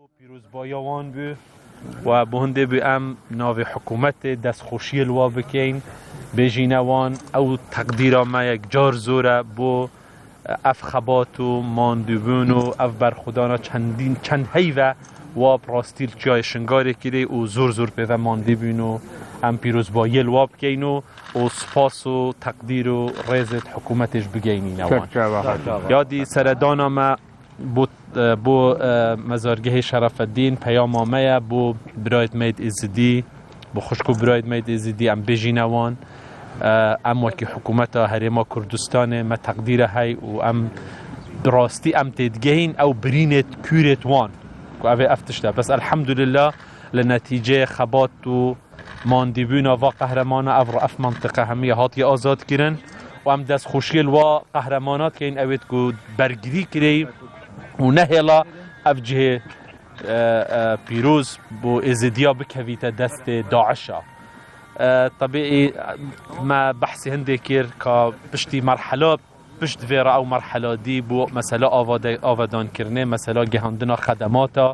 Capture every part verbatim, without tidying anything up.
Pîrozbaya wan bû we bo hindê bû em navê hikûmetê destxweşiyê li wa bikeyn, bêjîne wan ew teqdîra me yek car zor e bo ev xebat û mandûbûn û ev berxwedana çendîn, çend heyve wa bi rastî li Çiyayê Şingarê kirê û zor zor pê ve mandî bûn û em pîrozbayiyê li wa bikeyn û, û spas û teqdîr û rêzê di hikûmetê ji bigeynîne wan. Çek çava xatir. Ya dî seredana me bo, bo, e, mezargehê Şerefeddîn peyama me ye bo birayêt me yêt Êzidî, bo xwişk û birayêt me yêt Êzidî em bêjîne wan. E, em wekî hikûmeta Herêma Kurdistanê me teqdîre hey û em bi rastî em têdigehîn ew birînêt kûrêt wan ku ev ê ev tişt e. Bes elhemdulillah li netîceyê xebat û mandîbûna va qehremana ev re ev mentiqe hemiye hatiye azadkirin û em destxweşiyê li wa qehremana dikeyn ewêt ku bergirî kirê û nehêla ev cihê, e, e, pîroz bo Êzidiya bikevîte destê DAIŞa. E, tebîî me behsê hindê kir ka piştî merhela pişt vê re ew merhela dî bo mesela avade-, avedankirinê, mesela gihandina xedemata.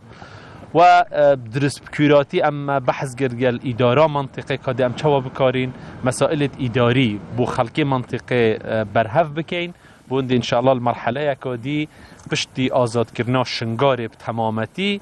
We, e, dirist bi kûratî em behs kir gel îdara mentiqê ka dê em çawa bikarîn, mesailêt îdarî bo xelkê mentiqê, e, berhev bikeyn. Bo hindê înşallah li merheleyeka dî piştî azadkirina Şingarê bi temametî,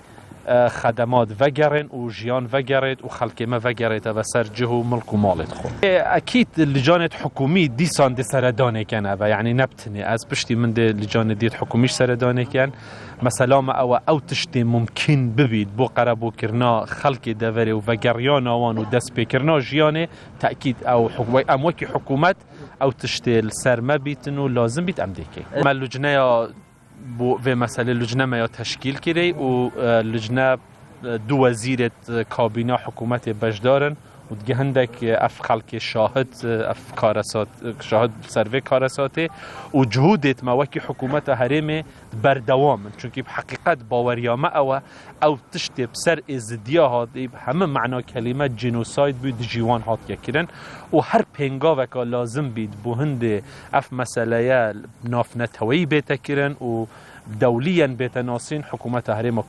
e, xedemat vegerên û jiyan vegerêt û xelkê me vegerête ve ser cih û milk û malêt xwe. E, ekîd licanêt hikûmî dîsan dê seredanê kene ve, yanî ne bi tinê ez, piştî min dê licanê dît hikûmî ji seredanê ken. Mesela me ew e, ew tiştê mumkîn bibît bo qerebûkirina xelkê deverê û vegeriyana wan û destpêkirina jiyanê, tekîd ew hik-, em wekî hikûmet ew tiştê li ser me bîtin û lazim bît em dê keyn. Me lucneya bo vê meselê lucne me ya teşkîl kirê û, e, lucne, e, du wezîrêt, e, kabîna hikûmetê beşdar in û dige hindek, e, ev xelkê şahid, e, ev karesat, e, şahid ser vê karesatê û cihûdêt me wekî hikûmeta herêmê berdewam in. Çunkî bi heqîqet baweriya me ew e, ew tiştê bi ser Êzidiya hatî, bi hemî mana kelîme cînosayd bû, dijî wan hatiye kirin û her pêngaveka lazim bît bo hindê ev meseleye navneteweyî bête kirin û dewliyen bête nasîn, hikûmeta Herêma